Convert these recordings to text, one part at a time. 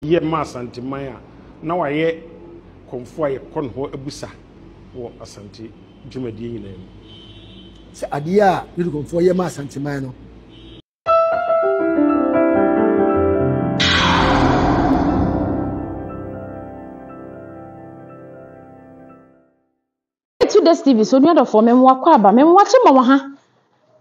Yɛ ma Asanteman a, na wayɛ kɔmfoɔ a yɛkɔ ne hɔ abusa wɔ Asante dwumadie nyinaa mu. Sɛ adeɛ a Yedu Kɔmfoɔ yɛ ma Asanteman no. Two Days TV so onua dɔfoɔ me mmoa kɔ aba me mmoa kye ma wɔ ha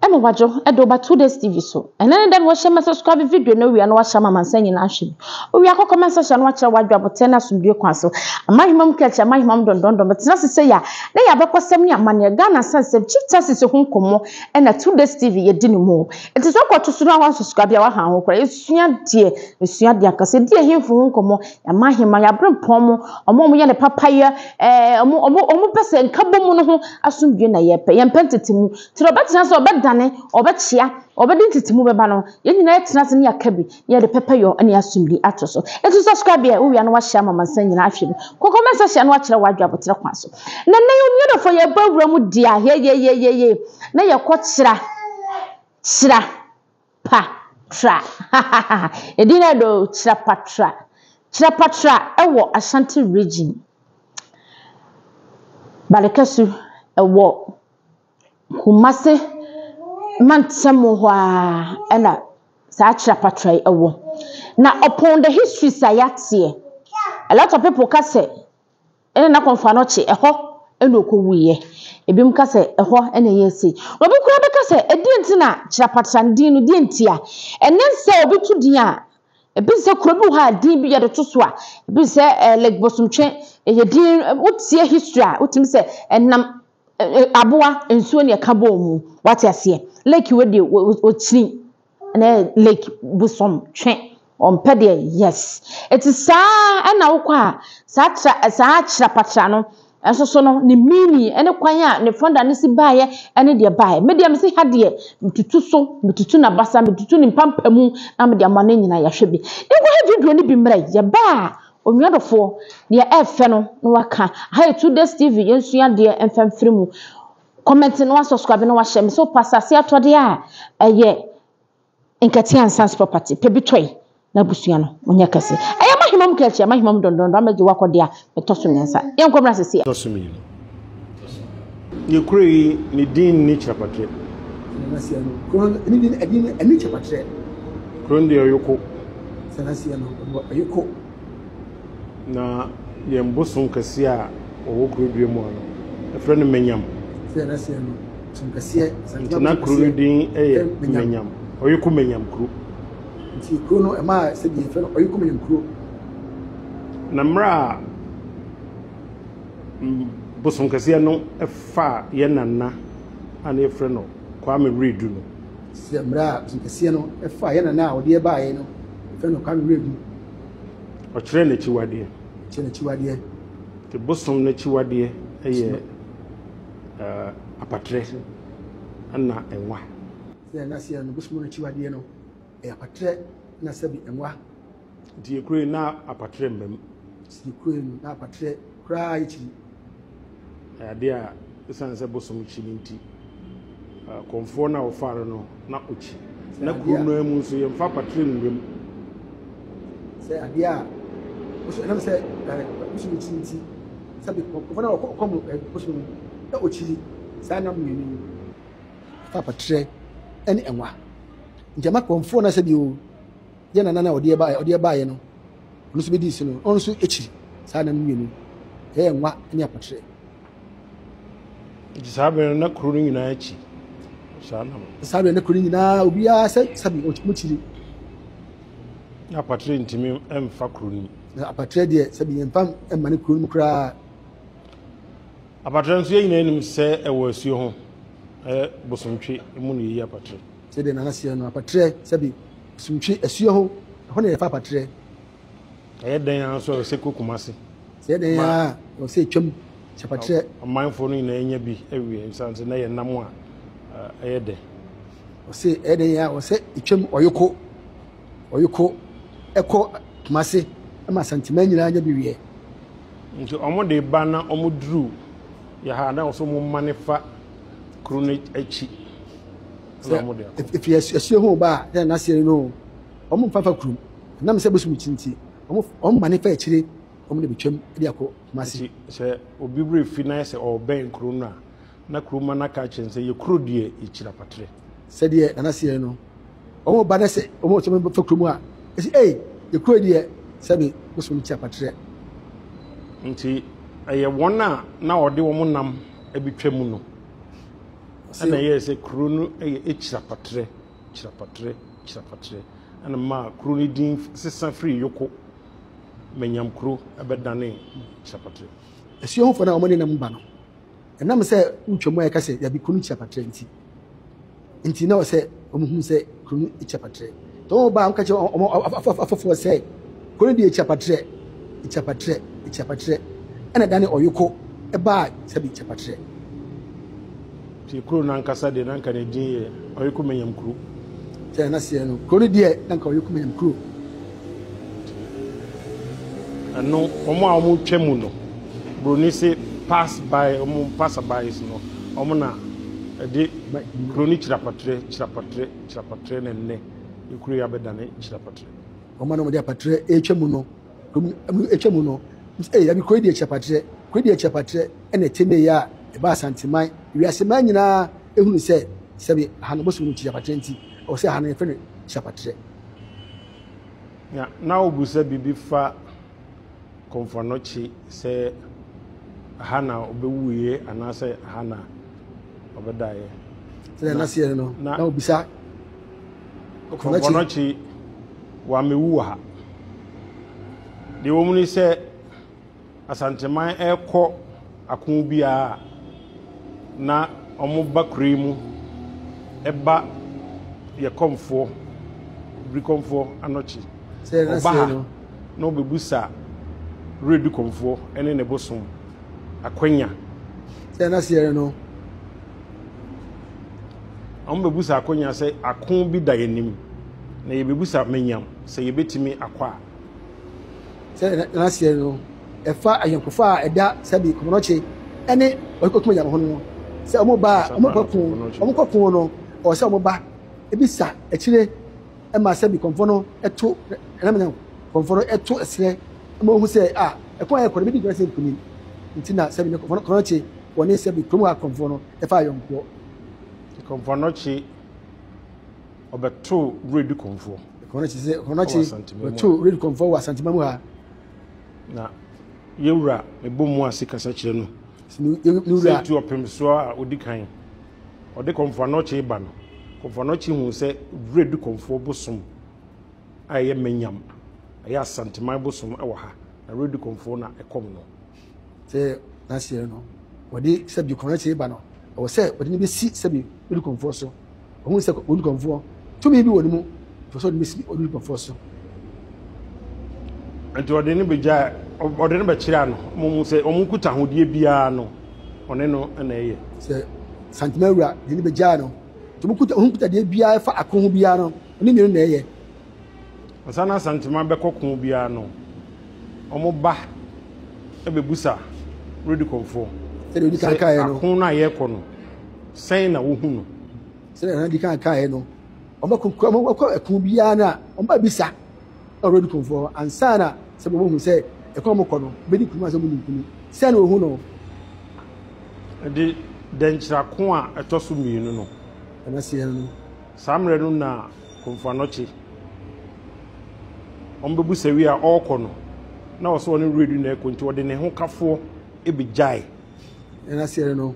ɛma wadwo ɛde ɔba Two Days TV so ɛnɛ ne dɛ no wɔhyɛ ma subscribe video no wia no wahyɛ ama mansa nyinaa ahwɛ bi owia kɔ comment section no wakyerɛ wadwo abotɛ ne asomdue kwan so ama ahema mu kɛkyɛ ama ahema mu dɔndɔndɔn bɛtena ase sɛ ya na yɛ abɛkɔsɛm ne amanneɛ Ghana sansɛm Chief Justice ho nkɔmmɔ ɛna Two Days TV yɛdi ne mu nti sɛ wokɔto so no a wansubscribe a waha ho koraa yɛsua deɛ yɛsua deɛ ankasa ɛdi ahemfo ho nkɔmmɔ yɛama ahema yɛabere mpɔn mo ɔmo a ɔmo yɛ ne papayɛ ɛɛ ɔmo ɔmo ɔmo pɛ sɛ nkabɔ mu no ho asomdwe na yɛpɛ yɛmpɛ ntete mu nti na ɔbɛtena sɛ ɔbɛdane ɔbɛkyea ɔbɛde ntete mu bɛba no yɛn nyinaa yɛtena ase ne yɛaka bi ne yɛde pɛpɛyɔ ne asomdwe ato so nti subscribe yɛ wowia no wahyɛ ama mansa nyinaa ahwɛ bi kɔkɔ mɛnsa hyɛ no wakyerɛ wadwo aboterɛ kwan so na nnɛ yɛ onua dɔfo yɛbɔ awura mu di a yɛyɛyɛyɛyɛ na yɛkɔ kyera kyera pa tra edin no ɛdɔ kyera pa tra kyera pa tra ɛwɔ Ashanti region Balekasu ɛwɔ Kumasi mantam hɔ ara ɛna saa kyera pa tra yi ɛwɔ na upon the histories a yɛateɛ a lot of people ka sɛ Ɛna n'akɔmfoa no kye, ɛhɔ na ɔkɔwuiɛ. Ebinom ka sɛ ɛhɔ na ɛyɛɛ sei. Na obi koraa bɛka sɛ, ɛdeɛn nti na Kyerɛpatra no din no, deɛn ntia? Ɛnnɛ sɛ obi to din a, ebi sɛ kuro bi wɔ hɔ a din bi yɛde to so a, ebi sɛ eh, Lake Bosomtwe, ɛyɛ din, wotie history a, wotumi sɛ ɛnam aboa nsuo ne ɛka bɔɔ mu. Wate aseɛ? Lake wei deɛ wɔkyini na lake bosom twe ɔmpɛ deɛ yes ɛti saa ɛna wokɔ a saa tra saa kyerapatra no ɛnso so no ne meaning ɛne kwan a ne founder no si baeɛ ɛne deɛ baeɛ me deɛ mesi ha deɛ metutu so metutu n'abasa metutu ne mpampamu na mede ama no nyinaa yɛahwɛ bi yɛnkɔhwɛ video no bi mmerɛ yɛba a onua dɔfoɔ deɛ ɛɛfɛ no na waka aha yɛ 2 Days TV yɛnsua deɛ ɛmfa mfiri mu Comment na wasubscribe na wahyɛ me sɛ wopɛ asase atɔdeɛ a ɛyɛ Nkɛtee and Sons property pɛ bi tɔe na abusua no monyɛ kɛse. Ɛyɛ mahema mu kɛkyi mahema mu dɔndɔndɔn amagye wakɔdeɛ a metɔ so mmiɛnsa. Yɛnkɔ mmra sisi. Tɔ so mmienu. Yɛ kuro yi ne din nni kyerɛpatrɛ. Sɛnɛseɛ no kuro no ne din ɛdin ɛni kyerɛpatrɛ. Kuro no deɛ ɔyoko. Sɛnɛseɛ no ɔyoko. Na yɛn bosom kɛseɛ a ɔwɔ kuro dua mu ha no, yɛfrɛ no Menyam. Nti na kuro no din yɛ Menyam, Ɔyoko Menyam kuro. Nti kuro no ɛmaa sɛdeɛ yɛfrɛ no Ɔyoko Menyam kuro. Na mmerɛ a bosom kɛseɛ no faa yɛn nana a na yɛfrɛ no Kwame Wiredu no. Sɛ mmerɛ a bosom kɛseɛ no faa yɛn nana a ɔde baeɛ no, yɛfrɛ no Kwame Wiredu. Ɔkyerɛ n'akyiwadeɛ. Ɔkyerɛ n'akyiwadeɛ. Nti bosom n'akyiwadeɛ yɛ apatrɛ ɛna nwa. Sɛ n'aseɛ no bosom n'akyiwadeɛ no ɛyɛ apatrɛ na sɛbi nwa. Nti yɛ kuro yi na apatrɛ mma mu. Nti yɛ kuro yi no na apatrɛ koraa yɛ kyiri. Ɛyɛ adeɛ a ɛsiane sɛ bosom kyi no nti kɔmfoɔ no a ɔfaa no no na ɔkyi. Na kuro no mu nso yɛmfa apatrɛ nwura mu. Sɛ adeɛ a bosom ɛnam sɛ bosom kyi nti sɛbi kɔmfoɔ no a ɔkɔm bosom no na ɔkyiri saa nam mmienu yi fa apatrɛ ɛne ɛnwa. Nti ama kɔmfoɔ no sɛbi o yɛ nana no a ɔde baeɛ no ɔno nso bɛdii so no, ɔno nso akyiri saa nna no mmienu, ɛyɛ nwa ne apɔkyerɛ. Nti saa bere no na kuro no nyinaa akyi saa nam. Saa bere no kuro no nyinaa obiara sɛ sabi ɔmo kyiri. Na apatrɛ ntumi mfa kuro no mu. Na apatrɛ deɛ sɛbi yɛmfa mma ne kuro no mu koraa. Apatrɛ nso yɛn nyinaa nim sɛ ɛwɔ asuo ho, ɛyɛ bosomtwe mu na yɛyi apatrɛ. Sɛdeɛ nana seɛ no apatrɛ sɛbi Suntwe asuo ho, ɛhɔ na yɛfa apatrɛ. Ɛyɛ dɛn ara nso a ɛwɔ sɛ kɔ Kumasi. Sɛ ɛyɛ dɛn ara a ɛwɔ sɛ ɛtwam hyɛ apatrɛ. Ɔmanfoɔ no nyinaa nya bi awie ɛsiane sɛ na yɛ nam a ɛyɛ dɛ. Ɔse ɛyɛ dɛn ara a ɛwɔ sɛ ɛtwam ɔyoko ɔyoko ɛkɔ Kumasi ma Asanteman nyinaa nya bi weɛ. Nti wɔn de ba na wɔn duru yɛ ha na wɔsɛ wɔn mane fa kuro no akyi. Sɛ efi asuo ho ba a, sɛ n'aseɛ no wɔn mfa fa kurom. Ɛnam sɛ bosom kyi nti, Wɔn wɔn mane fa akyire, wɔn de betwam de akɔ Kumasi. Nti sɛ obi werɛ fi na sɛ ɔrebɛn kuro no a, na kuroma no aka akyerɛ no sɛ yɛ kuro deɛ yɛkyiri apatrɛ. Sɛdeɛ Nana seɛ no, wɔn ba na sɛ wɔn sɛ wɔn fa kurom a, ɛsi ei yɛ kuro deɛ sɛbi bosom no kyi apatrɛ. Nti ɛyɛ wɔn a na ɔde wɔn nam abɛtwa mu no ɛna ɛyɛɛ sɛ kuro no yɛ kyiri apatrɛ, kyiri apatrɛ, kyiri apatrɛ ɛna maa kuro no din sesa firi Yoko Manyam kuro ɛbɛdanee kyiri apatrɛ. Asuafoɔ no a wɔne nam ba no, Ɛnam sɛ wotwa mu a yɛka sɛ dabi kuro no kyia patrɛ nti, nti na ɔsɛ wɔn hu sɛ kuro no kyia patrɛ. Nti wɔn ba a wɔka kyerɛ wɔn afoforɔ sɛ kuro no deɛ kyia patrɛ, kyia patrɛ, kyia patrɛ. Ɛna ɛdane ɔyoko ɛbaa sɛbi kyia patrɛ. Nti kuro no ankasa deɛ na nka ne din yɛ Ɔyoko Manyam kuro. Sɛ na seɛ no kuro no deɛ na nka Ɔyoko Manyam kuro. Ɛno wɔn a wɔtwa mu no, buroni se pass by, wɔn passerbys no, wɔn na ɛde kuro no kyirapatrɛ, kyirapatrɛ, kyirapatrɛ na nnɛ kuro yi abɛdane kyirapatrɛ. Wɔn a na wɔde apatrɛ retwa mu no, kurom retwa mu no, ee yabi kuro yi deɛ kyirapatrɛ, kuro yi deɛ kyirapatrɛ ɛna ɛte ne yɛ a ɛba Asanteman, wiase man nyinaa ehunu sɛ sɛbi aha no bosom no kyirapatrɛ nti, ɛwɔ sɛ aha no yɛfrɛ no kyirapatrɛ. Na na wobisa biribi fa Komfo-Anokye sɛ ha na ɔbɛwuiɛ anaasɛ ha na ɔbɛdaeɛ. Sɛdeɛ na seɛ no, na wobisa Komfo-Anokye wammɛwu wɔ ha. Deɛ ɛwɔ mu ne sɛ Asanteman rekɔ ako biara a, na wɔba kuro yi mu ba yɛ kɔmfoɔ, Birikɔmfoɔ Anɔkye. Ɔba ha na ɔbɛbusa Redu kɔmfoɔ ne ne bosom akwanya. Sɛ na seɛ no. Wɔbɛbusa akwanya sɛ ako bi da yɛn anim na yɛbɛbusa Manyam sɛ yɛbɛtumi akɔ a. Sɛ n'aseɛ no, ɛfa ayɔnkofa a ɛda sɛbi Kɔmɔnɔkye ne Ɔkɔkumanya ho no, sɛ wɔn ba a wɔn kɔ ko, wɔn kɔ ko no, ɔwɔ sɛ wɔn ba ebisa akyire ma sɛbi kɔnfɔ no ɛto ɛnam kɔnfɔ no ɛto ɛserɛ ma ohun sɛ a ɛko a ɛkɔ no ebi di sɛ nkunim nti na sɛbi ne Kɔmɔnɔkye wɔne sɛbi kurom ha kɔnfɔ no ɛfa ayɔnkoɔ. Kɔmfɔnɔkye ɔbɛtoo Weredi Kɔmfoɔ. Kɔmfɔnɔkye sɛ Kɔmfɔnɔkye ɔbɛtoo Weredi Kɔmfoɔ wɔ Asantema mu ha. Na yɛwura mebɔ mu ase kasa kyerɛ no. Sɛ tu ɔpem soɔ a ɔdi kan ɔde Kɔmfɔnɔkye ba no, Kɔmfɔnɔkye hu sɛ Weredi Kɔmfoɔ bosom a ɛyɛ Manyam, ɛyɛ Asanteman bosom wɔ ha, na Weredi Kɔmfoɔ na ɛkɔm no. Sɛ n'aseɛ no wɔde sɛbi Kɔmfɔnɔkye ba no, ɛwɔ sɛ wɔde no bɛsi sɛbi Weredi Kɔmfoɔ so. Ɔhunu sɛ odukɔmfoɔ tumi bi wɔ ne mu, ɔpɛ sɛ ɔde no bɛsi odukɔmfoɔ so. Nti ɔde no bɛgya, ɔde no bɛkyerɛ ano, wɔn sɛ wɔn nkutahodie biara no, ɔne no na ɛyɛ. Sɛ Santema wura de no bɛgyaa no, nti wɔn nkuta wɔn nkutadeɛ biara ɛfa ako ho biara no, ɔne mmienu na ɛyɛ. Ansa na Asantema bɛkɔ ko biara no, wɔn ba bɛbusa Redukɔmfoɔ Sɛdeɛ ɔdi kan sɛ kaeɛ no. ako no a yɛrekɔ no, Sɛn na wohu no? Sɛdeɛ Nana di kan kaeɛ no, wɔbɛkɔ wɔbɛkɔ ɛko biara no a, wɔbɛbisa ɔwura dukumfoɔ ansa na sɛ wɔbɛhu sɛ ɛkɔ a wɔkɔ no, bɛdi nkunim ansa wɔnni nkunim. Sɛn na wɔhu no? Ɛde dɛnkyerɛko a ɛtɔ so mmienu no. Nana seɛ no. Saa mmerɛ no na Komfo Anokye, wɔbɛbu wie a ɔrekɔ no, na ɔsɛ ɔne Wiredu na ɛkɔ nti ɔde ne ho kafoɔ bɛgyae. Nana seɛ no.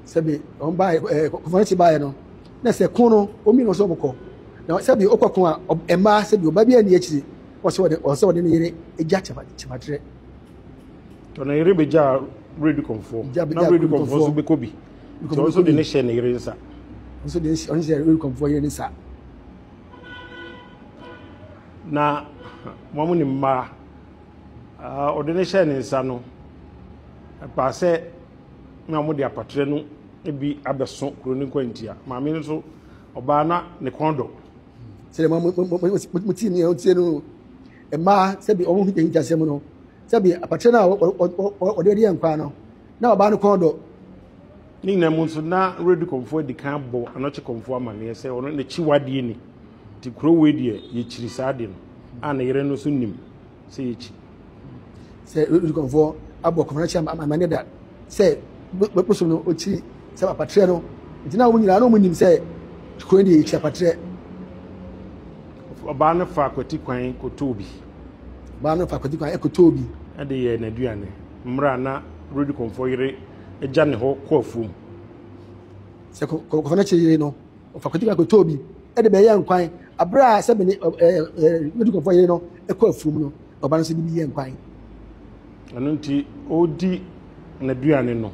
Sɛbi wɔn baeɛ ɛɛ kɔfɔnɔkye baeɛ no na sɛ ko no wɔn mmienu sɛ wɔn kɔ na sɛbi ɔkɔ ko a mmaa sɛbi ɔbaa bi ani akyiri ɔsɛ ɔde ɔsɛ ɔde ne yere gya kyɛfa kyɛfatrɛ. Tɔ ne yere bɛgya redi kɔnfoɔ na redi kɔnfoɔ nso bɛkɔ bi nti ɔno nso de ne hyɛ ne yere nsa. Nso de ɔno hyɛ redi kɔnfoɔ yere ne nsa. Na wɔn ne mmaa ɔde ne hyɛ ne nsa no ɛpaa sɛ. na wɔde apatrɛ no bi abɛso kuro no nkwantia. Maame no nso, ɔbaa na ne kɔn dɔ. Sɛdeɛ mo mo mo mo mo ti nea ɔtie no, mmaa sɛbi wɔn ho hintasɛm no, sɛbi apatrɛ no a wɔde yɛ nkwa no, na ɔbaa no kɔn dɔ. Ne nyinaa mu nso, na Redu Kɔmfoɔ adi kan abɔ Anɔkye Kɔmfoɔ amanneɛ sɛ ɔno n'akyiwadeɛ ni. Nti kuro wei deɛ, yɛkyiri saa ade no, a ne yere no nso nim. sɛ yɛkyi. Sɛ Rubikɔnfoɔ abɔ Kɔmfo Anɔkye amanneɛ da sɛ bosom no ɔkyiri sɛ apatrɛ no, nti na wɔn nyinaa na wɔn nim sɛ kuro no deɛ yɛkyi apatrɛ. Ɔbaa no fa kwati kwan kɔtɔɔ bi. Ɔbaa no fa kwati kwan kɔtɔɔ bi. Ɛde yɛɛ n'aduane mmerɛ a na Rubikɔnfoɔ yere gya ne hɔ kɔ afuom. Sɛ Kɔmfo Anɔkye yere no ɔfa kwati kwan kɔtɔɔ bi de bɛyɛɛ nkwan aberɛ a sɛ bene ɛɛ Rubikɔnfoɔ yere no kɔ afuom no, ɔbaa no nso de bi yɛɛ nkwan. Ɛno nti ɔredi n'aduane no,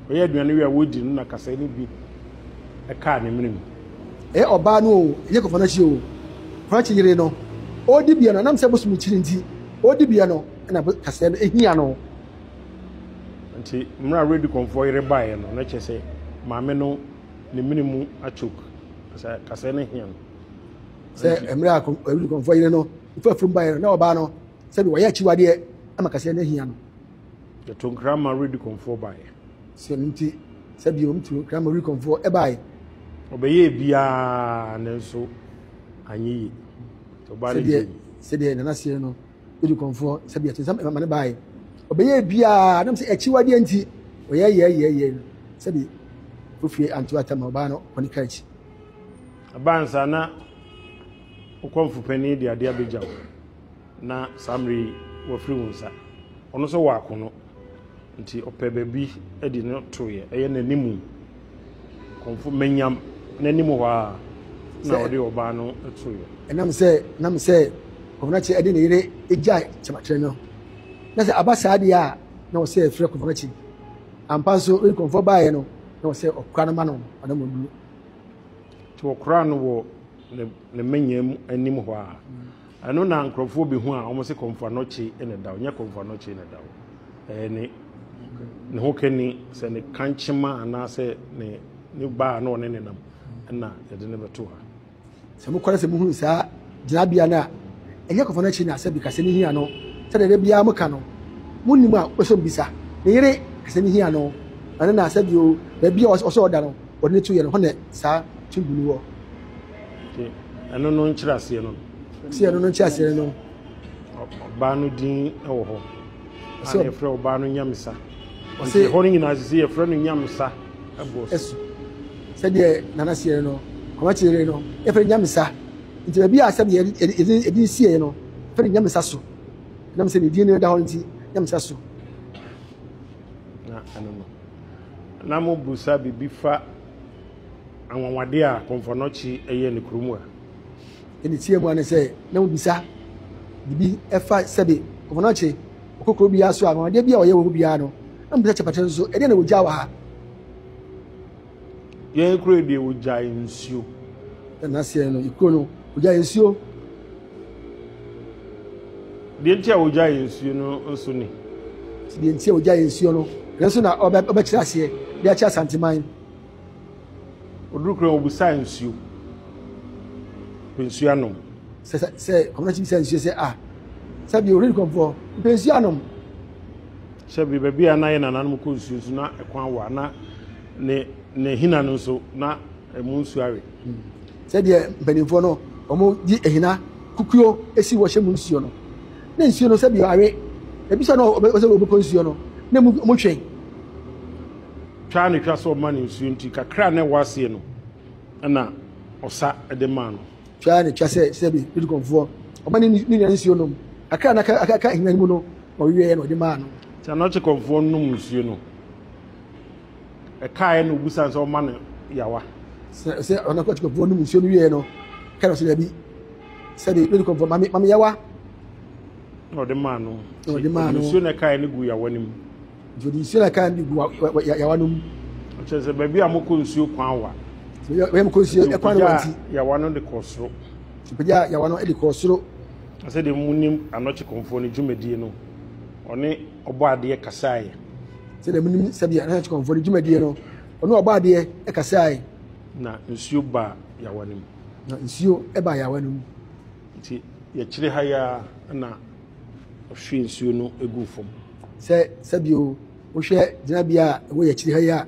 ɔyɛ aduane wie a wɔredi no na kasɛe no bi kaa ne mene mu. Ɛyɛ ɔbaa no o, ɛnyɛ Kɔfɔ Anɔkye o, Kɔfɔ Anɔkye yere no, ɔredi bia no, ɛnam sɛ bosom kyiri nti, ɔredi bia no na kasɛe no hia no. Nti mmerɛ a Redi Kɔmfoɔ yere baeɛ no, na kyerɛ sɛ maame no ne mene mu achoke, kasɛe no hia no. Sɛ mmerɛ a Redi Kɔmfoɔ yere no fa afurum baeɛ no, na ɔbaa no sɛbi wɔyɛ akyiwadeɛ ama kaseɛ no ahia no. Yɛto nkra ma Redikɔnfoɔ baeɛ. Sɛ no nti sɛbi wɔn to nkra ma Redikɔnfoɔ ɛbaeɛ. Ɔbɛyɛɛ biara nanso anyɛ yie. Ɔbaa no gyee. Sɛdeɛ nana seɛ no Redikɔnfoɔ sɛbi yɛto nsa ma no baeɛ. Ɔbɛyɛɛ biara nam sɛ akyiwadeɛ nti ɔyɛ yɛ yɛ yɛ no sɛbi ofie anto atam ma ɔbaa no kɔ ne kaa akyi. Ɛbaa nsa na wokɔmfo panin de adeɛ abɛgya wo. Na saa mmerɛ yi wafiri wo nsa. Ɔno nso wɔ akono, nti ɔpɛ baabi de no toeɛ, ɛyɛ n'animu. Kɔmfo Manyam n'anim hɔ ara na ɔde ɔbaa no toeɛ. Ɛnam sɛ nam sɛ Kɔmfo Anokye de ne yere gyae kyɛmakyerɛ no, na sɛ aba saa deɛ a, na ɔsɛ ɛfrɛ Kɔmfo Anokye. Ampa nso, Kɔmfo baeɛ no, na ɔsɛ ɔkora no ma no anammɔnduro. Nti wɔkoraa no wɔ ne Manyam anim hɔ ara. Ɛno na nkurɔfoɔ bɛhu a wɔn se Kɔmfo Anokye na ɛda hɔ, nyɛ Kɔmfo Anokye na ɛda hɔ. Ɛyɛ ne ne ho kani, sɛ ne kankyema anaasɛ ne ne ba a na ɔne ne nam ɛna yɛde no bɛto ha. Sɛ mokɔ na sɛ mohunu saa gyinabea no a, ɛnyɛ Kɔmfo Anokye na sɛbi kasɛm yi hia no, sɛdeɛ da biara moka no, monnim a wopɛ sɛ mobisa. Ne yere kasɛm yi hia no, ɛno na sɛbi o, baabi a ɔsɛ ɔda no, wɔde no to yɛ no, hɔ na saa tungu no wɔ. Nti ɛno no nkyerɛaseɛ no. Sɛ ɛno no nkyerɛaseɛ no. Ɔbaa no din wɔ hɔ. Ana yɛfrɛ ɔbaa no Nyamesa. Nti hɔ no nyinaa sisi yɛfrɛ no Nyamesa ɛboɔ so. Sɛdeɛ Nana seɛ no, Kɔmɛkyere no, yɛfrɛ no Nyamesa. Nti baabi a sɛdeɛ yɛde yɛde sieɛ no, yɛfrɛ no Nyamesa so. Ɛnam sɛ ne din no da hɔ nti, Nyamesa so. Na ɛno no. Na mo busa biribi fa anwanwadeɛ a Komfo Anokye yɛ no kurom a. Ɛne tie mu ne sɛ na wobisa biribi ɛfa sɛbe Komfo Anokye ɔkɔ kuro biara so a anwanwadeɛ bi a ɔyɛ wɔ hɔ biara no na mobisa kyɛpɛkyɛ nso ɛdeɛ na wɔgyaa wɔ ha. Yɛn kuro yi deɛ wɔgyae nsuo. Ɛna aseɛ no kuro no wɔgyae nsuo. Deɛ nti a wɔgyae nsuo no nso ni. Deɛ nti a wɔgyae nsuo no ɛno nso na ɔbɛkyerɛ aseɛ de akyerɛ Asanteman. Ɔduru kuro no ɔbisaa nsuo. Pɛ nsuo anom. Sɛ sɛ sɛ kɔmina bisa nsuo sɛ ah sɛ bi owurɛ kɔmfoɔ pɛ nsuo anom. Sɛ bi baabi a na yɛ nananom kɔ nsuo nso na ɛkwan wɔ na ne ne hina no nso na ɛmu nsuo awe. Hmm. Sɛdeɛ mpanimfoɔ no wɔn di ehina kukuo esi wɔ hyɛ mu nsuo no na nsuo no sɛ bi awe ebi sɛ no ɔbɛ sɛ ɔbɛkɔ nsuo no na mu mu twɛn. Twa na etwa sɛ ɔma no nsuo nti, kakra a na ɛwɔ aseɛ no na ɔsa de maa no. Twa na etwa sɛ sɛbi Didikɔnfoɔ ɔma ne ne nua nsuo nom, kakra a na aka aka ahina no mu no na ɔweweɛ na ɔde maa no. Nti Anɔkye Kɔmfoɔ nom nsuo no, ɛkaeɛ na ɔbisaa no sɛ ɔma no yawa. Sɛ sɛ Anɔkye Kɔmfoɔ nom nsuo no wieɛ no, ɛkae na ɔsɛ dabi, sɛbi Didikɔmfoɔ ma me ma me yawa. Na ɔde maa no. Na ɔde maa no. Nsuo na ɛkaeɛ no gu yawa no mu. Nti ɔde nsuo na ɛka de gu yawa no mu. Kyerɛ sɛ baabi a mokɔ nsuo kwan wa. Baabi a mokɔ nsuo kwan wa nti. Yawa no de kɔɔ soro. Ɔpagya yawa no de kɔɔ soro. Sɛdeɛ monim Anɔkye Kɔmfoɔ no dwumadie no, ɔne Ɔbɔadeɛ kasaeɛ. Sɛdeɛ monim sɛdeɛ Anɔkye Kɔmfoɔ no dwumadie no, ɔne Ɔbɔadeɛ kasaeɛ. Na nsuo baa yawa no mu. Na nsuo baa yawa no mu. Nti yɛkyere ha yi ara na ɔhwie nsuo no guu fam. Sɛ sɛbio wohwɛ gyinabea a ɛwɔ yɛakyiri ha yi a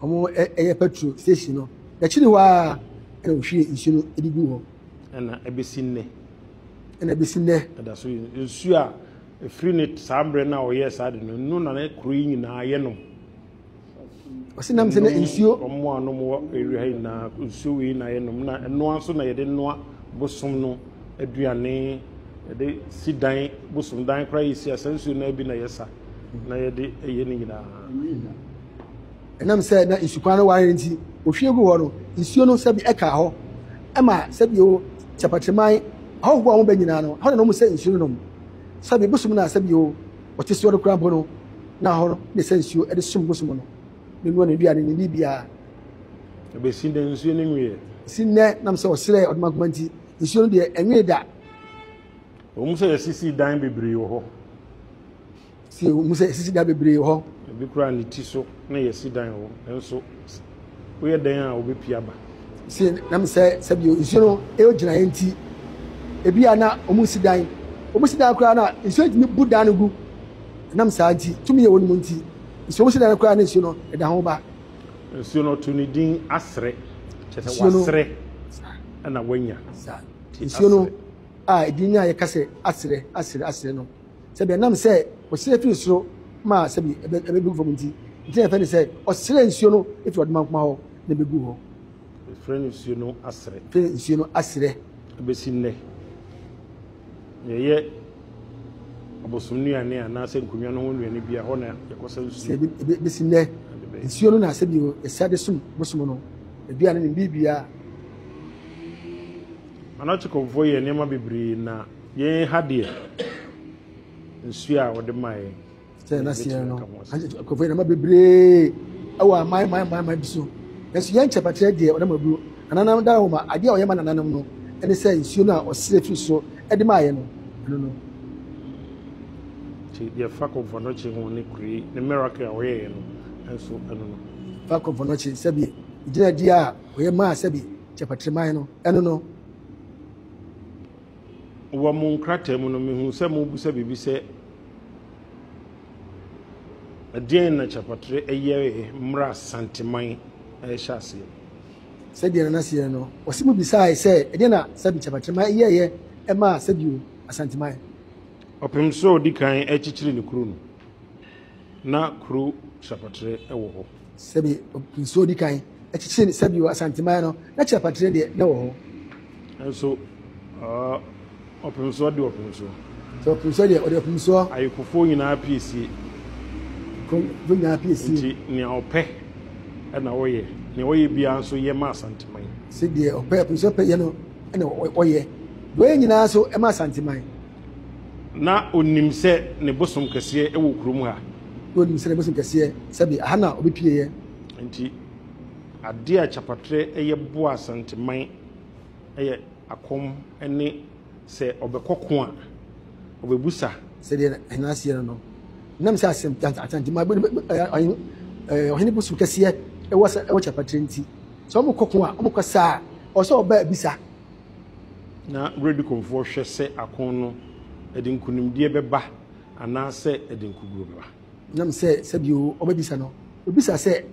wɔyɛ petrol station no, yɛakyiri hɔ ara na wɔhwie nsuo no de gu hɔ. Ɛna ɛbɛsi nnɛ. Ɛna ɛbɛsi nnɛ. Ɛda so nsuo a. Ɛfiri ne saa mmerɛ no a ɔyɛɛ saa de no, ɛno na ne kuro yi nyinaa yɛnom. Ɔsi nam sɛ na nsuo. Wɔn a nom wɔ area ha nyinaa nsuo wei na yɛnom na ɛnoa nso na yɛde noa bosom no aduane yɛde si dan bosom dan koraa yɛsi a saa nsuo no bi na yɛsa na yɛde yɛ ne nyinaa. Ɛnam sɛ na nsukwan no ware nti ohwie gu hɔ no nsuo no sɛbi ɛka hɔ ɛma sɛbi o kyapakyeman ahɔhoɔ a wɔn bɛ nyinaa no hɔ na wɔn sɛ nsuo no nom sɛbi bosom no a sɛbi o ɔte soɔ no koraa mpo no na hɔ no na ɛsɛ nsuo de som bosom no ne noa n'aduane ne biribiara. Ɛbɛsi nnɛ nsuo no nweeɛ. Si nnɛ nam sɛ ɔsrɛ ɔdomankoma nti nsuo no deɛ ɛnwee da. Ɛwom sɛ yɛasisi dan bebree wɔ hɔ. Si ɛwom sɛ yɛasisi dan bebree wɔ hɔ. Ebi koraa ne ti so na yɛasi dan wɔ nanso woyɛ dɛn a wobɛpie aba. Si nam sɛ sɛbi nsuo no ɛgyina yɛn nti ebi a na wɔn nsi dan wɔn si dan koraa na nsuo ntumi bu dan no gu. Ɛnam saa nti, tumi a ɛwɔ ne mu nti, nsuo mu sɛdeɛ koraa ne nsuo no ɛda ho ba. Nsuo no ɔto ne din asrɛ, kyerɛ sɛ wasrɛ ɛna wanya. Nsuo no a ɛdin a yɛka sɛ asrɛ, asrɛ, asrɛ no, sɛbi ɛnam sɛ ɔsrɛ firi soro ma sɛbi ɛbɛgu fam nti, nti na yɛfrɛ no sɛ ɔsrɛ nsuo no firi ɔdomankoma hɔ na ɛbɛgu hɔ. Yɛfrɛ no nsuo no asrɛ. Yɛfrɛ nsuo no asrɛ. Ɛbɛsi nnɛ. Yɛyɛ abosom nnuane anaasɛ nkonnwa no ho nnuane bi a, hɔ na yɛkɔsa nsuo. Sɛ bɛsi nnɛ, nsuo no na sɛ bio yɛsa de som bosom no, aduane ne biribiara. Anɔkye kɔmfoɔ yɛ nneɛma bebree na yɛn ha deɛ nsuo a wɔde ma yɛn. Sɛ na seɛ no, nkurɔfoɔ yɛ nneɛma bebree wɔ aman man man man bi so. Nanso yɛn kyɛpakyerɛ deɛ ɔnam aburo. Nananom da hɔ ma adeɛ a ɔyɛ ma nananom no ne sɛ nsuo no a ɔsrɛ firi soro de maa yɛn no, ɛno no. Nti deɛ fa kɔmfɔnɔkye ho ne kure ne miracle a ɔyɛeɛ no nso ɛno no. Fa kɔmfɔnɔkye sɛbi gyinadie a ɔyɛ maa sɛbi kyɛpakyerɛ man no ɛno no. Wɔ mo nkrataa mu no, mehuu sɛ mobisa biribi sɛ, Ɛdeɛn na Kyapatere yɛeɛ mmerɛ a Santeman rehyɛ aseɛ? Sɛdeɛ Nana seɛ no, ɔse mobisaeɛ sɛ, ɛdeɛn na sɛbi Kyapatereman yɛeɛ maa sɛbio Asanteman? Ɔpem sɛ ɔdi kan kyekyere ne kuro no, na kuro Kyapatere wɔ hɔ. Sɛbi ɔpem sɛ ɔdi kan kyekyere sɛbio Asanteman no, na Kyapatere deɛ na wɔ hɔ. Nso Ɔpemsoɔ de ɔpemsoɔ. Sɛ ɔpemsoɔ deɛ ɔde ɔpemsoɔ. Ayekofoɔ nyinaa piesie. Ayekofoɔ nyinaa piesie. Nti nea ɔpɛ na ɔyɛ. Nea ɔyɛ biara nso yɛ ma Asanteman. Sɛ deɛ ɔpɛ ɔpemsoɔ pɛ yɛ no na ɔyɛ. Deɛ ɔyɛ nyinaa nso ma Asanteman. Na ɔnim sɛ ne bosom kɛseɛ wɔ kurom ha. Na ɔnim sɛ ne bosom kɛseɛ sɛbe aha na ɔbɛpieɛ. Nti adeɛ a Kyapatrɛ yɛ boa Asanteman yɛ akɔm ne sɛ ɔbɛkɔ ko a, ɔbɛbusa. Sɛdeɛ hene aseɛ no no, nam sɛ asɛm Asanteman ɔhene bosom kɛseɛ ɛwɔ sɛ ɛwɔ Kyapatrɛ nti, sɛ wɔn kɔ ko a, wɔn kɔ saa a, ɔwɔ sɛ ɔba abisa. Na Werɛdikomfoɔ hwɛ sɛ ako no ɛde nkunimdie bɛba anaasɛ ɛde nkuguo bɛba. Nam sɛ sɛbio ɔbɛbisa no, ɔbisa sɛ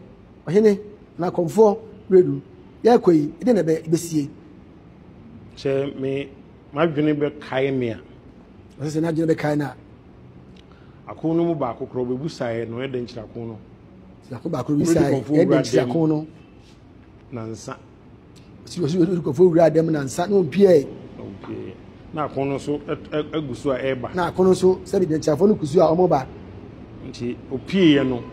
Ɔhene, anaa kɔmfoɔ Wiredu, yɛrekɔ yi, ɛdeɛn na ɛbɛsie? Sɛ me m'adwene bɛkae me a. Ɔsɛ sɛ n'adwene bɛkae no a. Ako no mu baako korɔ ɔbɛbusaeɛ no ɛdɛn kyerɛ ako no. Sɛ ako baako bisaeɛ ɛdɛn kyerɛ ako no. Nansa. Nkurɔfoɔ wura dɛm nansa na ɔmpiae. Na ako no nso agu so a ɛreba. Na ako no nso sɛbi dɛnkyɛnfoɔ no gu so a wɔreba. Nti opieeɛ no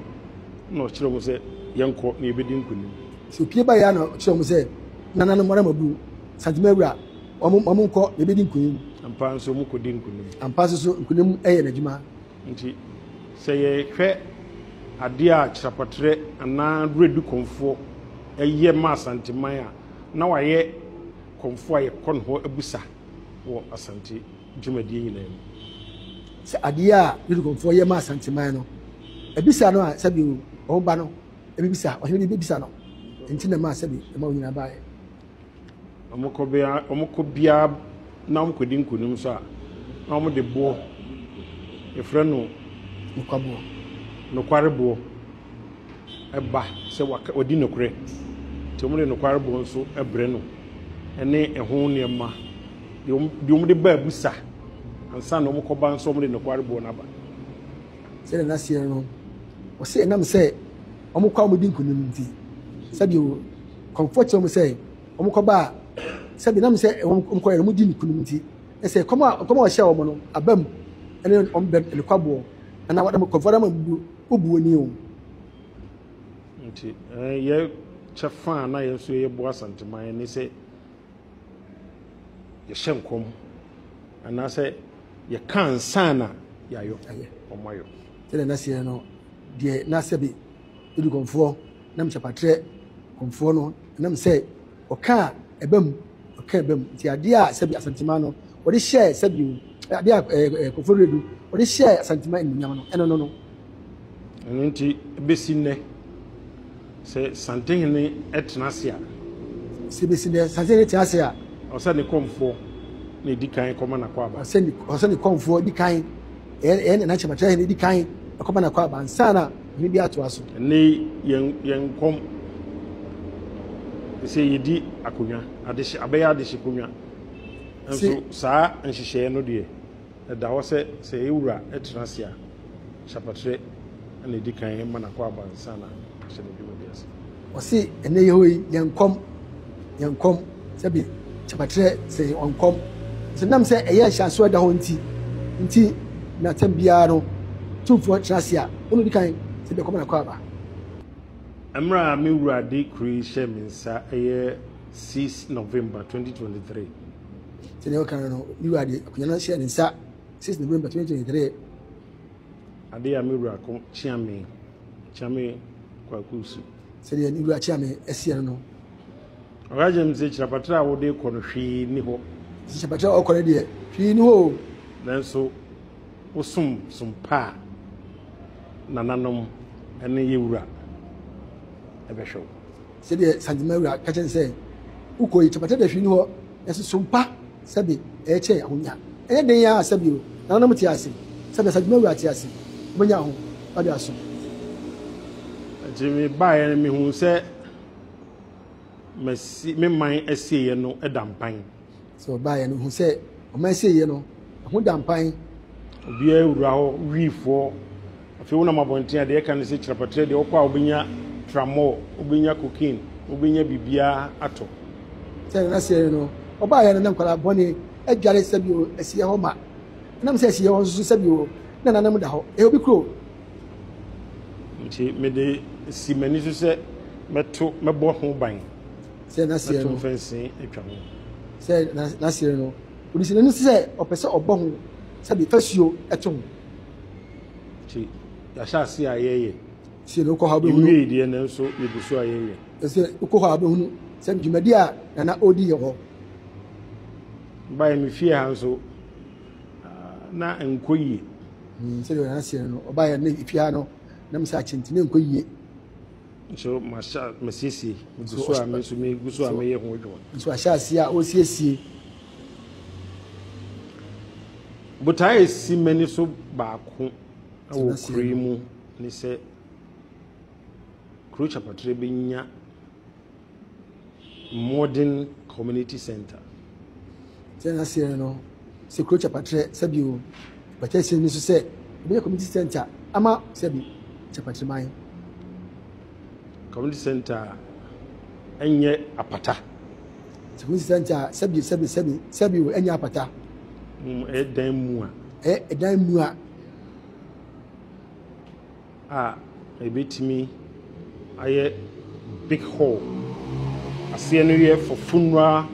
na ɔkyerɛ wɔn sɛ yɛnkɔ na yɛbɛdi nkonim. Sɛ opie baeɛ a na ɔkyerɛ wɔn sɛ nananom ara mabu Santema awura wɔn wɔn nkɔ na yɛbɛdi nkonim. Ampa nso wɔn kɔdi nkonim. Ampa nso so nkonim yɛ n'adwuma. Nti sɛ yɛhwɛ adeɛ a Kyerɛpɔtrɛ anaa Werɛdu Kɔmfoɔ yɛ ma Asanteman a, na wayɛ kɔmfoɔ a yɛkɔ ne hɔ abusa wɔ Asante dwumadie nyinaa mu. Sɛ adeɛ a Werɛdu Kɔmfoɔ yɛ ma Asanteman no, abisa no a sɛbi wɔn ba no bɛbisa, ɔhene bi bɛbisa no, nti na ɛmaa sɛbi ɛma wɔn nyinaa baeɛ. Wɔkɔ bia wɔkɔ biara na wɔkɔdi nkonim nso a, na wɔde boɔ, yɛfrɛ no Nokwaboɔ. Nokware boɔ ba sɛ waka wadi nokorɛ. Nti wɔde nokware boɔ nso brɛ no ɛne ɛho nneɛma deɛ wɔde ba abusa. ansa na wɔkɔba nso wɔde nokware boɔ no aba. Sɛdeɛ n'aseɛ no, ɔse ɛnam sɛ wɔkɔ a wɔdi nkonim nti, sɛdeɛ kɔmfoɔ kyerɛ wɔn sɛ wɔkɔba a, sɛdeɛ ɛnam sɛ wɔkɔyɛ no wɔdi nkonim nti, ɛsɛ kɔm a kɔm a ɔhyɛ wɔn no aba mu ɛne wɔn bɛ nokwaboɔ na wɔde kɔmfoɔ no ama bu obuo ni o. Nti yɛ kyɛfa a na yɛn nso yɛboa Asanteman ne sɛ yɛhyɛ nkɔm anaasɛ yɛka ansa na yɛayɔ wɔn ayɔ. Sɛdeɛ na seɛ no deɛ na sɛbi edu kɔmfoɔ nam kyapatrɛ kɔmfoɔ no nam sɛ ɔka a ɛba mu ɔka ɛba mu nti adeɛ a sɛbi Asanteman no wɔde hyɛɛ sɛbi o adeɛ a ɛɛ kɔmfoɔ redu wɔde hyɛɛ Asanteman animuonyam no ɛno no no. Ɛno nti bɛsi nnɛ sɛ Santehene tena ase a. Sɛ bɛsi nnɛ Santehene tena ase a. Ɔsɛ ne kɔmfoɔ na ɛdi kan kɔma n'akwaaba. Ɔsɛ ne ɔsɛ ne kɔmfoɔ di kan ɛyɛ ɛyɛ Nana Kyerematen hene di kan ɛkɔma n'akwaaba ansa na ɔhene bi atoa so. Ɛnnɛ yi yɛn yɛn nkɔm sɛ yɛdi akonnwa adehye abɛyɛ adehye konwa nso saa nhyehyɛeɛ no deɛ. Ɛda hɔ sɛ, sɛ yɛn wura tena ase a, kyapatrɛ na edi kan ma n'akwaaba ansa na ahyɛ ne dwumadi ase. Ɔse ɛnɛ yɛ hɔ yi yɛn nkɔm, yɛn nkɔm, sɛbi kyapatrɛ sɛ ɔnkɔm. Sɛ nam sɛ ɛyɛ nhyɛnso ɛda hɔ nti, nti na tɛm biara no tumfoɔ tena ase a, ɔno di kan sɛbi ɛkɔma n'akwaaba. Mmerɛ a me wura de kuro yi hyɛɛ me nsa ɛyɛ 6 November 2023. Sɛdeɛ ɔka no no, me wura de akonnwa no hyɛɛ ne nsa 6 November 2023. Adeɛ a me wura ko kyea me, kyea me Kwaku su. Sɛdeɛ me wura kyea me ɛseɛ no no. Ɔka kyerɛ me sɛ kyerɛpatra a wode kɔ no hwee nni hɔ. Sɛ kyerɛpatra a ɔkɔ no deɛ hwee nni hɔ o. Nanso wosom som pa a nananom ne yɛ wura ɛbɛhwɛ wo. Sɛdeɛ Sangyema wura ka kyerɛ no sɛ, Wokɔ yi, kyɛpatɛ da hwee nni hɔ, nanso som pa sɛbe ɛyɛ kyɛn ahonya. Ɛnyɛ den ara sɛbe o, nananom te ase, sɛbe Sangyema wura te ase, wobɛnya ho ade asom. Nti mebaeɛ no mehuu sɛ masi me man asieeɛ no da mpan. Sɛ ɔbaeɛ no, ɔhuu sɛ ɔman asieeɛ no, ɛho da mpan. Obiara wura hɔ, wiifoɔ. Afei wonam abɔnten a, deɛ ɛka ne sɛ kyerɛpɛtrɛ deɛ wokɔ a wobɛnya tramol, wobɛnya cocaine, wobɛnya biribiara atɔ. Sɛ na seɛ no, ɔbaeɛ no na nkwadaa bɔne adware sɛbio asieɛ hɔ ma. Ɛnam sɛ asieɛ hɔ nso so sɛbio na nananom da hɔ. Ɛyɛ obi kuro. Nti mede si m'ani so sɛ mɛto mɛbɔ ho ban. Sɛ na seɛ no. Mɛto mfɛnsee atwa ho. Sɛ na seɛ no, ɔde si n'ani so sɛ ɔpɛ sɛ ɔbɔ ho sɛbi fasuo to ho. Nti yɛahyɛ ase a yɛyɛ. Sɛ wokɔ hɔ a wobɛhunu. Yɛnwiei deɛ nanso yɛgu so a yɛyɛ. Sɛ wokɔ hɔ a wobɛhunu sɛ dwumadi a Nana ɔredi yɛ hɔ. Baeɛ me fie ha nso na nkɔ yie. Sɛdeɛ Nana seɛ no ɔbaeɛ ne fie ha no na mesɛ akye nti na nkɔ yie. Nso mahyɛ masiesie megu so a me nso megu so a meyɛ ho adwuma. Nso ahyɛ aseɛ a ɔresiesie. Botae a esi m'ani so baako wɔ kuro yi mu ne sɛ kuro Kyapatrɛ bɛnya modern community center. Sɛ n'aseɛ no sɛ kuro Kyapatrɛ sɛbi o bɛtɛ si ni so sɛ ɛbɛyɛ community center ama sɛbi Kyapatrɛ man. Community center a ɛnyɛ apata. Sɛ community center a sɛbi sɛbi sɛbi sɛbi o ɛnyɛ apata. Ɛyɛ dan mu a. Ɛyɛ ɛdan mu a. A ɛbɛtumi ayɛ big hall. Aseɛ no yɛ for funeral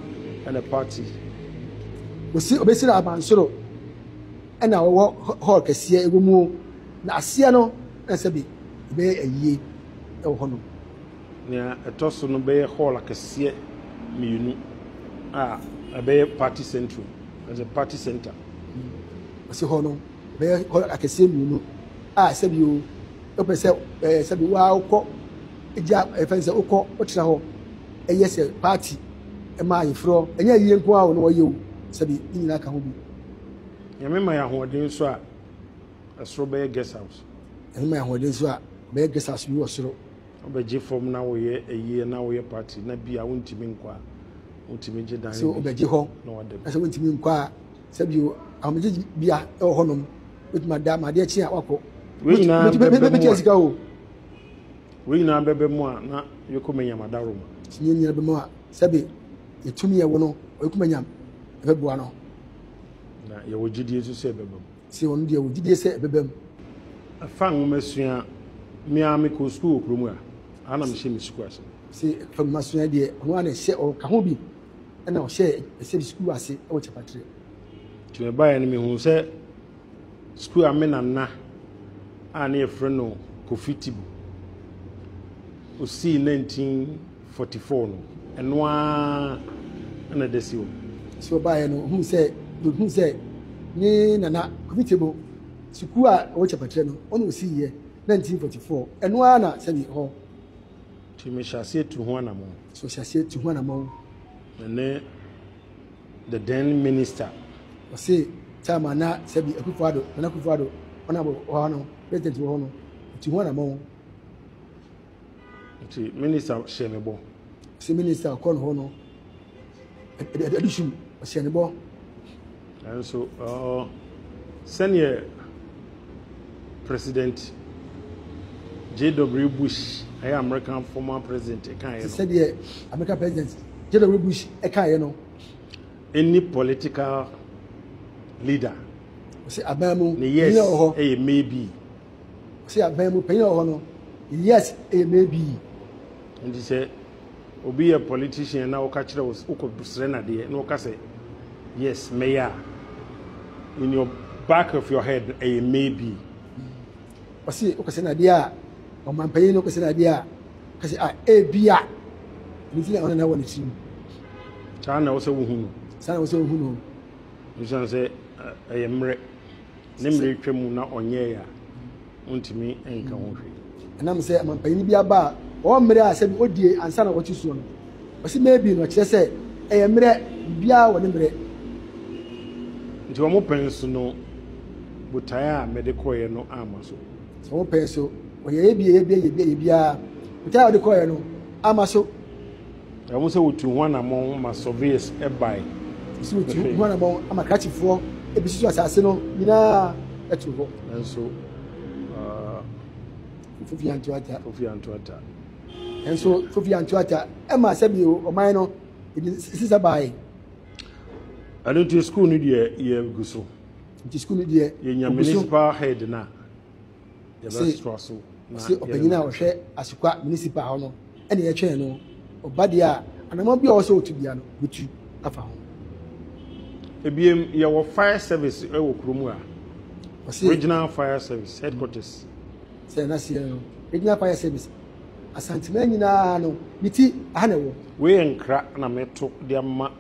and a party. Osi obesi no abansoro ɛna ɔwɔ hall kɛseɛ ɛwɔ mu na aseɛ no na sɛbi ɛbɛyɛ ayie ɛwɔ hɔ nom. Nea ɛtɔ so no bɛyɛ hall akɛseɛ mmienu a ɛbɛyɛ party central, as a party center. Ɔsi hɔ no ɛbɛyɛ hall akɛseɛ mmienu a sɛbi o wopɛ sɛ ɛɛ sɛbi waa wokɔ gya ɛfɛn sɛ wokɔ wotena hɔ ɛyɛ sɛ party ɛma ayeforɔ ɛnyɛ ayie nko ara o na wɔyɛ o sɛbi ne nyinaa ka ho bi. Nyame ma yɛ ahoɔden nso a ɛsoro bɛyɛ guest house. Nyame ma yɛ ahoɔden nso a bɛyɛ guest house bi wɔ soro. Wobɛgye fam na woyɛ ayie na woyɛ party na bi a wontumi nkɔ a wotumi gye dan bi. So wobɛgye hɔ na sɛ wontumi nkɔ a sɛbi o Ahomegye bea wɔ hɔnom. Wobɛtumi ada ma adeɛ kye a wakɔ. Wei nyinaa bɛbɛ mu a. sika o. Wei nyinaa bɛbɛ mu a na yɛkɔ manyam adaroma. Sɛ nyinaa bɛ mu a sɛbe yɛtumi yɛ wo no ɔyɛkɔ manyam ɛbɛboa no. Na yɛwɔ gyidie nso sɛ ɛbɛba mu. Sɛ ɔno deɛ wɔ gyidie sɛ ɛbɛba mu. Ɛfa nwomasua, me ara mekɔɔ sukuu wɔ kurom ha. Aha na mehyɛ me sukuu ase. Sɛ ɛfa nwomasua deɛ ɔno ara na ɛhyɛ ɔka ho bi ɛna ɔhyɛ ɛhyɛ sukuu ase ɛwɔ Kyapatrɛ. Nti mebaeɛ no mehuu sɛ sukuu a me nana a ne yɛfrɛ no Kofi Tibu osii 1944 no ɛno ara na ɛda si hɔ. Sɛ ɔbaeɛ no ohuu sɛ ohuu sɛ ne nana Kofi Tibu sukuu a ɛwɔ Kyapatrɛ no ɔna osiiɛ 1944 ɛno ara na sɛbi hɔ. Nti mehyɛ aseɛ tu ho anammɔn. So ɔhyɛ aseɛ tu ho anammɔn. Ne the then minister. Ɔse time a na sɛbi Akufo Addo, Nana Akufo Addo, ɔna wɔ hɔ no, president wɔ hɔ no, ɔtu ho anamɔn. Nti minister hyɛ me bɔ. Ɔse minister ɔkɔ no hɔ no, ɛde sum, ɔhyɛ ne bɔ. Nanso sɛdeɛ President J.W. Bush, ɛyɛ American former president, kaeɛ no. Sɛdeɛ American president J.W. Bush kaeɛ no. Any political leader. Ɔsɛ aban mu ne yes ɛyɛ maybe. Ɔsɛ aban mu panyin wɔ hɔ no yes ɛyɛ maybe. Nti sɛ obi yɛ politician na ɔka kyerɛ wo wokɔ srɛ no adeɛ na ɔka sɛ yes mɛyɛ a in your back of your head ɛyɛ maybe. Ɔsi wokɔ srɛ no adeɛ a ɔmanpanyin no wokɔ srɛ no adeɛ a ɔka sɛ ah ebia ɛno ti na ɔno na wɔ ne tirim. Saa na ɛwɔ sɛ wohu no. Saa na ɛwɔ sɛ wohu no. Ɛsiane sɛ ɛyɛ mmerɛ ne mmerɛ twa mu na ɔnyɛɛ a wontumi nka ho hwee. Ɛnam sɛ ɔmampanyin bi aba a ɔwɔ mmerɛ a sɛbi ɔdie ansa na ɔte soɔ no, ɔsi maybe no ɔkyerɛ sɛ ɛyɛ mmerɛ, biribiara wɔ ne mmerɛ. Nti wɔn pɛn so no botaeɛ a mede kɔeɛ no amma so. Sɛ wɔn pɛn so ɔyɛ bi ɛyɛ bi ɛyɛ bi ɛyɛ biara botaeɛ a ɔde kɔeɛ no amma so. Ɛwom sɛ wɔtuu ho anammɔn ma surveyors bae. Sɛ wɔtuu ho anammɔn ama krakyefoɔ bɛsusu asase no nyinaa too hɔ. Nanso Fofi anto ata. Fofi anto ata. Nanso Fofi anto ata ɛma sɛbi ɔman no ebi sisa bae. Ɛno nti sukuu no deɛ yɛgu so. Nti sukuu no deɛ yɛnya municipal head na. yɛbɛsoa so na ɔse ɔpanyin a ɔhwɛ Asukwa municipal hɔ no ɛna yɛtwɛn no ɔba deɛ a anamɔ bi a ɔwɔ sɛ ɔtu bia no bɛtu afa ho. Ebiem yɛwɔ fire service ɛwɔ kurom a ɔse regional fire service headquarters. Sɛ na seɛ no regional fire service Asanteman nyinaa no ne ti aha na ɛwɔ. Wei yɛ nkra na meto de ama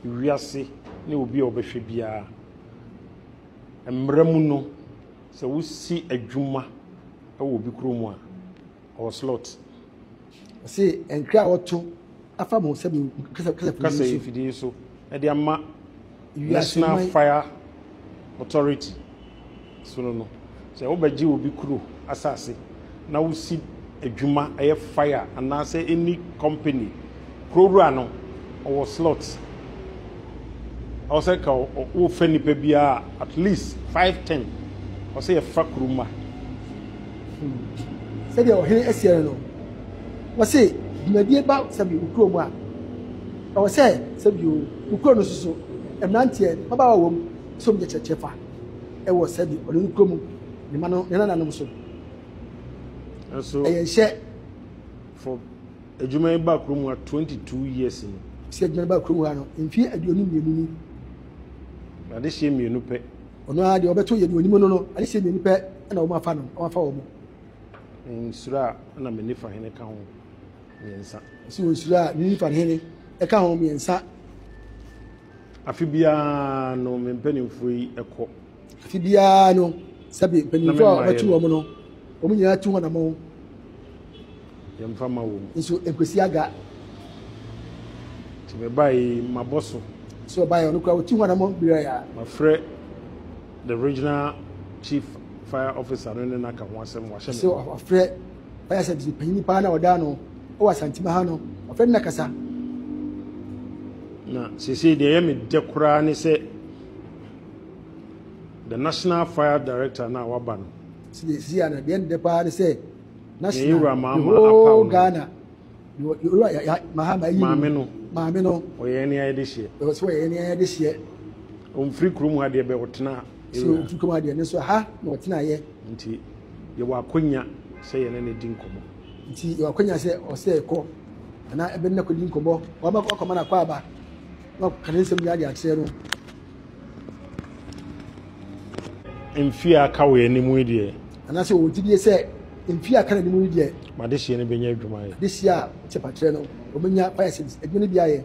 wiase ne obi a ɔbɛhwɛ biara mmara mu no. Sɛ wosi adwuma wɔ obi kurom a, ɔwɔ slot. Ɔse nkra a wɔto afa mo sɛbi kasa kasa kasa afidie so de ama National Fire Authority so no no. Sɛ wobɛgye obi kuro asase na wosi adwuma ɛyɛ fire anaasɛ any company kuro wura no ɔwɔ slot ɔwɔ sɛ ka wofa nipa biara at least 5 10 ɔsɛ yɛfa kuro ma. Sɛdeɛ ɔhene asiɛ no, wɔse dwumadie ba sɛbi wo kurom a, ɛwɔ sɛ sɛbi o wo kuro no soso mmeranteɛ mmabaawa wɔ mu sɛ wɔn kyerɛkyerɛ fa ɛwɔ sɛbi ɔne ne kurom ne ma no ne nananom so. Nso ɛyɛ nhyɛ. For adwuma yi ba kurom ha 22 years ni. Sɛ adwuma no ba kurom ha no mfie 22 ni. Adehyeɛ mmienu pɛ. Ɔno ara deɛ ɔbɛto yɛ ne onim no adehyeɛ mmienu pɛ ɛna wɔn afa no wɔn afa wɔn. Nsuro a ɛna me nifa hene ka ho mmiɛnsa. Ɔsi wɔn nsuro a ne nifa hene ɛka ho mmiɛnsa. Afe biara no me mpanimfoɔ yi kɔ. Afe biara no sɛbi mpanimfoɔ a wɔbɛto wɔn no wɔn nyinaa tu wɔn anamɔn. Yɛmfa ma wɔn. Nso nkwesi aga. Nti meba yi mabɔ so. So ɔba yɛ ɔno kura wɔtu wɔn anamɔn bere ya. Mafrɛ the regional chief fire officer no ne n'aka ho asɛm wahyɛ me. So ɔfrɛ fire service panyin paa na ɔda no ɔwɔ Asantima ha no ɔfrɛ ne nakasa. Na seesei deɛ ɛyɛ me dɛ koraa ne sɛ. The National Fire Director no a waba no. Sisi a na deɛ ndɛ paa ne sɛ national the whole Ghana yɛwura Mahama ayi maame no maame no ɔyɛ ɛne ayɛ de hyeɛ ɛwɔ sɛ ɔyɛ ɛne ayɛ de hyeɛ ɔmfiri kurom ha deɛ bɛ ɔtena sɛ ɔmfiri kurom ha deɛ ne nso ha na ɔtena yɛ nti yɛwɔ akonya sɛ yɛne ne di nkɔmmɔ nti yɛwɔ akonya sɛ ɔsɛ ɛkɔ anaa ɛbɛn na kɔdi nkɔmmɔ wama akɔma no akɔ aba na ɔka ne nsɛm nyinaa de akyerɛ no Mfie a aka wɔ yɛn anim yi deɛ. Anaasɛ wɔwɔ gyidie sɛ mfie a aka n'anim yi deɛ. Ma adehyeɛ no bɛnya adwuma ayɛ. Adehyeɛ a kyɛpatrɛ no wɔbɛnya fire service adwuma no bi ayɛ.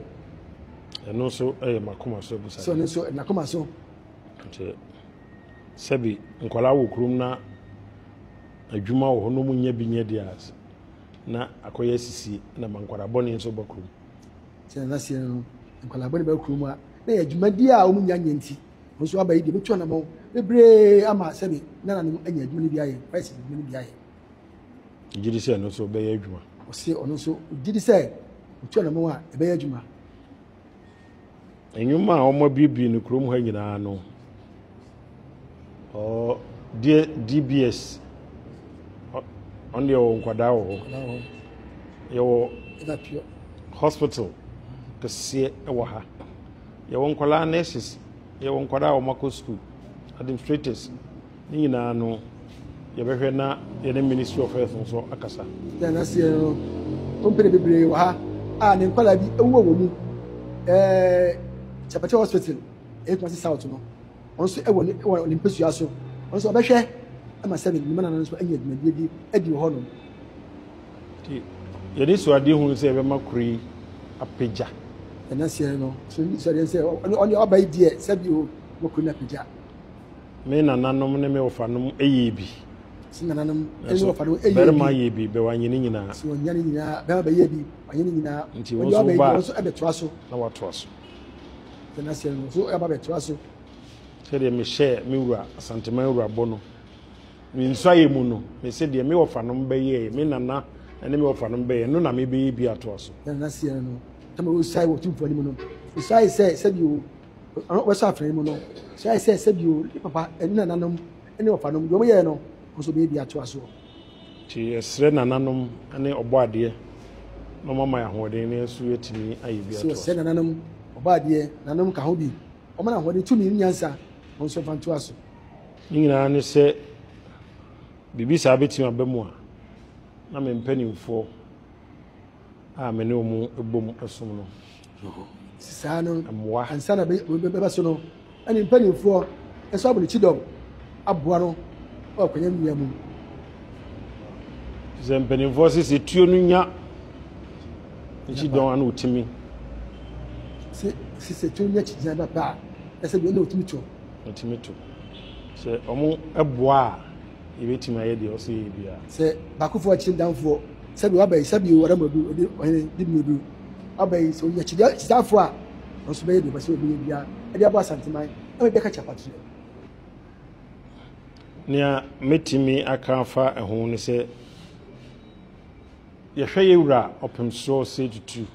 Ɛno nso yɛ m'akoma so abusadeɛ. Sɛ ɔno nso n'akoma so. Nti sɛbi nkwadaa wɔ kurom na adwuma wɔ hɔ na wɔn nyɛ bi nyɛ deɛ na akɔyɛ asisie na ma nkwadaa bɔne nso ba kurom. Sɛ nana seɛ no nkwadaa bɔne ba kurom a na yɛ dwumadie a wɔn nya nyɛ nti wɔn nso aba yi deɛ bɛtu anamɔn bebree ama sɛbi nananom anya adwuma no bi ayɛ rice adwuma no bi ayɛ. Gye di sɛ ɛno nso bɛyɛ adwuma. Ɔse ɔno nso gye di sɛ ɔtu anamɔn a ɛbɛyɛ adwuma. Nnwuma a wɔabuebue no kurom ha nyinaa no, ɔ deɛ DBS ɔno deɛ ɔwɔ nkwadaa wɔ hɔ. Yɛwɔ hospital kɛseɛ wɔ ha. Yɛwɔ nkwadaa nurses, yɛwɔ nkwadaa a wɔakɔ school, administrators, ne nyinaa no yɛbɛhwɛ na yɛne Ministry of Health nso akasa. Yɛn aseɛ no, company bebree wɔ ha a ne nkwadaa bi wɔ wɔn mu. Ɛɛ Kyapɛkyɛ Hospital, ɛyɛ Kumasi South no, ɔno nso wɔ ne wɔ ne mpasua so. Ɔno nso ɔbɛhwɛ ma sɛbe ne mma nso anya dwumadie bi adi wɔ hɔnom. Nti yɛde suadeɛ hu sɛ yɛbɛma kuro yi apagya. Ɛna seɛ no, so suadeɛ sɛ ɔne ɔba yi deɛ sɛbi o, wɔ kuro no apagya. Me nananom ne me wɔfanom yɛɛ bi. Se nananom ne wɔfanom yɛɛ bi. Barima yɛɛ bi, bɛ wanyɛ ne nyinaa. Se wɔnyɛ ne nyinaa, barima bɛyɛɛ bi, wanyɛ ne nyinaa. Nti wɔn nso ba a, nso ɛbɛtoa so. Na watoa so. Sɛ n'aseɛ no nso ɛba bɛtoa so. Sɛdeɛ mehyɛɛ me wura Asanteman wura bɔ no, me nsuaeɛ mu no, mese deɛ me wɔfanom bɛyɛɛ, me nana ne me wɔfanom bɛyɛɛ, no na mebɛyɛ bi atoa so. Na n'aseɛ no, tama wɔsuae wɔ Otumfoɔ anim no, wɔsuae sɛ sɛdeɛ wɔsɔ afena yi mu no, sɛ ayɛ sɛ sɛbio ne papa ne nananom ne wɔfanom deɛ wɔyɛɛ no, wɔn nso bɛyɛ bi atoa soɔ. Nti yɛsrɛ nananom ne Ɔbɔadeɛ na wɔama yɛn ahoɔden na yɛn nso yɛatumi ayɛ bi So atoa wɔsrɛ so. nananom, Ɔbɔadeɛ, nananom ka ho bi, wɔma no ahoɔden, tumi ne nyansa na wɔn nso mfa ntoa so. Ne nyinaa ne sɛ biribi saa bɛtumi aba mu a, na me mpanimfoɔ a me ne wɔn bom som no. Saa no, Mmoa. ansa na bɛba so no, ɛne mpanimfoɔ nso abɔ ne kyidɔm aboa no wɔ akwannya nnua mu. Sɛ mpanimfoɔ sɛ sɛ tuo no nya ne kyidɔm ana ɔtumi. Sɛ sɛ tuo no nya kyidɔm ba pɛ a, ɛsɛ bi ɛna ɔtumi to. Ɔtumi to. Sɛ wɔn boa a, yɛbɛtumi ayɛ deɛ ɔsɛ yɛyɛ biara. Sɛ baakofoɔ akyi damfoɔ, sɛbi waba yi, sɛbi o, ɔdama du, ɔde ɔhene de mu du. Waba yi, sɛ ɔnya kyidaafoɔ a, ɔno nso bɛyɛ deɛ ɔpɛ sɛ ɔbɛyɛ biara ɛde abɔ Asanteman, ɛma ebi aka kyapatrɛ. Nea mɛtumi aka afa ɛho ne sɛ, yɛhwɛ yɛ wura ɔpemsoɔ sɛ tutu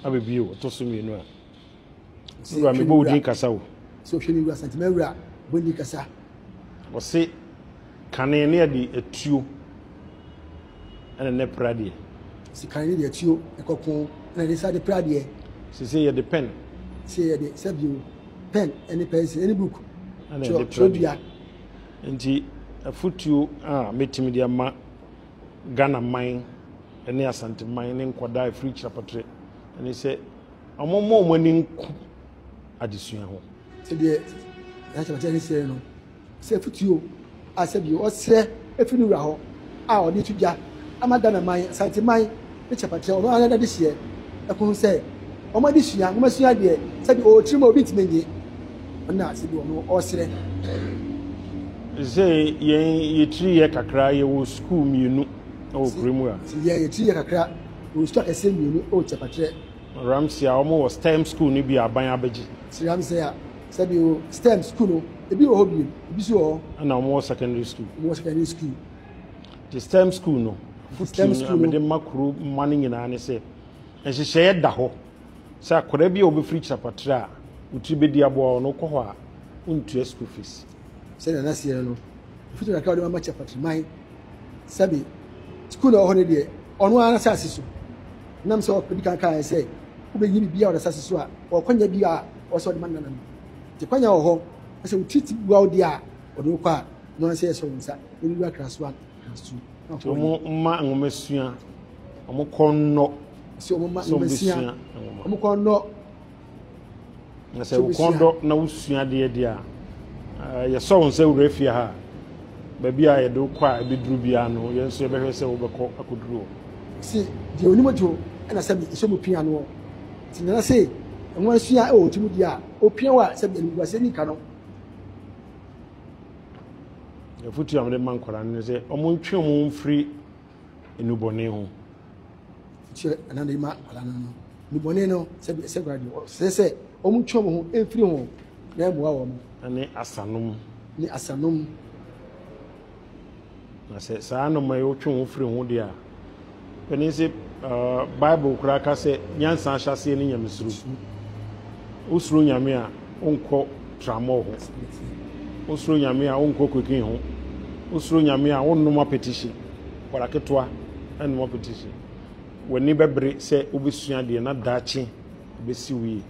aba bio ɔtɔ so mmienu a, Wura mebɔ wo din kasa o. Sɛ ɔhwɛ ne wura Santima wura bɔ ne kasa. Ɔse kane ne yɛde atuo ɛna ne pra deɛ. Sɛ kane ne de atuo ɛkɔko ɛna de sa de pra deɛ. Sese yɛde pen. Sɛ yɛde sɛ bio pen ɛne pencil ɛne book. Ɛna yɛde pra deɛ. Nti afutuo a mɛtumi de ama Ghana man ɛne Asante man ne nkwadaa ɛfiri Kyerɛpɔtrɛ ɛne sɛ Wɔmma wɔn ani nku adesua ho. Sɛdeɛ n'akyerɛkyerɛ ne srɛ no, sɛ afutuo a sɛdeɛ ɔsrɛ firi ne wura hɔ a ɔde to dwa ama Ghana man, Asante man ne Kyɛpakyɛ ɔno ara n'adehyeɛ ɛko ho sɛ wɔn adesua, wɔn asua adeɛ sɛdeɛ ɔwɔ tirim a obi ntumi nye ɔno na sɛdeɛ ɔno ɔsrɛ. Sɛ yɛn yɛtiri yɛ kakra yɛwɔ sukuu mmienu wɔ kuro mu a. Sɛ yɛn yɛtiri yɛ kakra yɛwɔ sukuu akɛseɛ mmienu wɔ Kyɛpakyerɛ. Ramsey a wɔn wɔ STEM school no bi a aban abɛgye. Sɛ Ramsey a sɛbi o STEM school no ebi wɔ hɔ bio ebi nso wɔ hɔ. Ɛna wɔn wɔ secondary school. Wɔn wɔ secondary school. Te STEM school no futuo no a mede ma kuro mma no nyinaa ne sɛ nhyehyɛeɛ da hɔ sɛ akwadaa bi a wɔbɛfiri Kyerɛpatrɛ a wo tiri bɛdi aboa wo no wokɔ hɔ a wontua school fees. Sɛdeɛ na seɛ no, afutuo kakra a wɔde ma Kyɛfatriman, sɛbe sukuu na ɛwɔ hɔ no deɛ, ɔno ara n'asase so. Nam sɛ ɔdi kan kaeɛ sɛ, wobɛyi biribiara wɔ n'asase so a, ɔwɔ kwanya bi a ɔwɔ sɛ ɔde ma ne nananom. Nti kwanya wɔ hɔ, na sɛ wo tiri ti bua wo deɛ a, ɔde wo kɔ a, ɛno ara sɛ yɛsɔ wo nsa, na wode wura class one, class two. Nti wɔn mma nwomasua, wɔn kɔn nnɔ sɛ wɔn mma nwomasua, wɔn kɔn nnɔ. Na sɛ wo kɔn dɔ na wosua adeɛ deɛ a, yɛsɔ wo nsa wura fie ha a, baabi a yɛde wo kɔ a ɛbɛduru biara no, yɛn nso yɛbɛhwɛ sɛ wobɛkɔ akɔduru hɔ. Se deɛ onim dwo na sɛbi nsuo mu pia noɔ. Nti nana se nwoma sua wɔ wo mu deɛ a, opia wo a sɛbi animguaseɛ ni nka no. Afotuo a mede ma nkwadaa no ne sɛ wɔntwe wɔn ho mfiri nnubɔne ho. Afotuo a nana de ma nkwadaa no no, nnubɔne no sɛbi ɛsɛ nkwadaa deɛ ɔsɛ sɛ wɔntwe wɔn ho mfiri ho na ɛmmoa wɔn. Ne asanom. Ne asanom. Na sɛ saa nnoɔma yi wotwe wo ho firi ho deɛ a, panin se Bible koraa ka sɛ nyansa ahyɛaseɛ ne nyamesuro. Wosuro Nyame a, wonkɔ tramɔɔ ho. Wosuro Nyame a, wonkɔ cocaine ho. Wosuro Nyame a, wonnom apetihye. Akwadaa ketewa nnom apetihye. W'ani bɛbere sɛ wobɛsua adeɛ na daakye ɛbɛsi wo yie.